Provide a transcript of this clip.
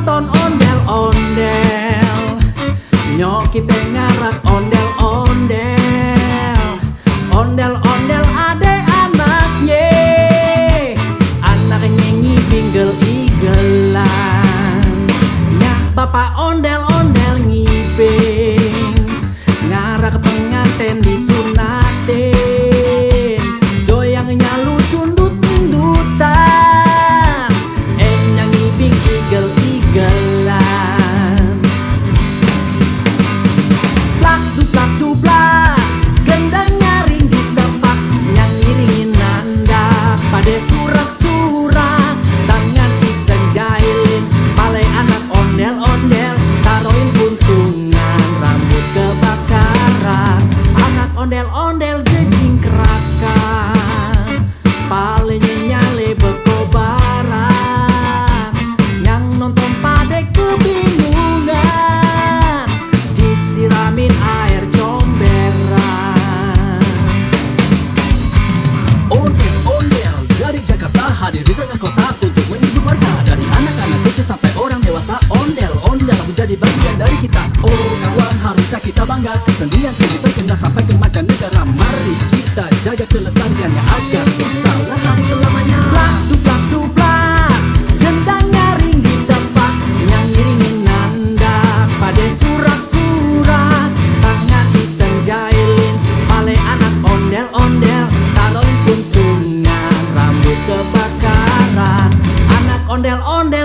nonton ondel-ondel, nyok kita ngarak ondel-ondel. Ondel-ondel ade anaknya, anaknya ngibing gel-igelan. Nyak bapak ondel-ondel ngibing, ngarak pengantin disunatin, doyangnya lucu ndut-ndutan, nyang ngibing igel-igelan. Plak du plak, gendang nyaring di tempat, nyang ngiringin nanda pada surak-surak, tangan pisang jailin, balai anak ondel-ondel, taruhin buntungan, rambut kebakaran, anak ondel-ondel jejing kerakan, palenya nyale berkobaran, yang nonton pada kebingungan, disiramin air comberan. Ondel-ondel dari Jakarta hadir di tengah kota untuk menghibur warga, dari anak-anak kecil sampai orang dewasa. Ondel-ondel menjadi bagian dari kita. Oh kawan, harusnya kita bangga, kesenian ini terkenal sampai ke mancanegara. Mari kita jaga kelestariannya agar bisa lestari selamanya. Plak du plak, gendang nyaring di tempat, nyang ngiringin nanda pada surak-surak, tangan iseng jailin, balai anak ondel-ondel, taruhin buntungan, rambut kebakaran, anak ondel-ondel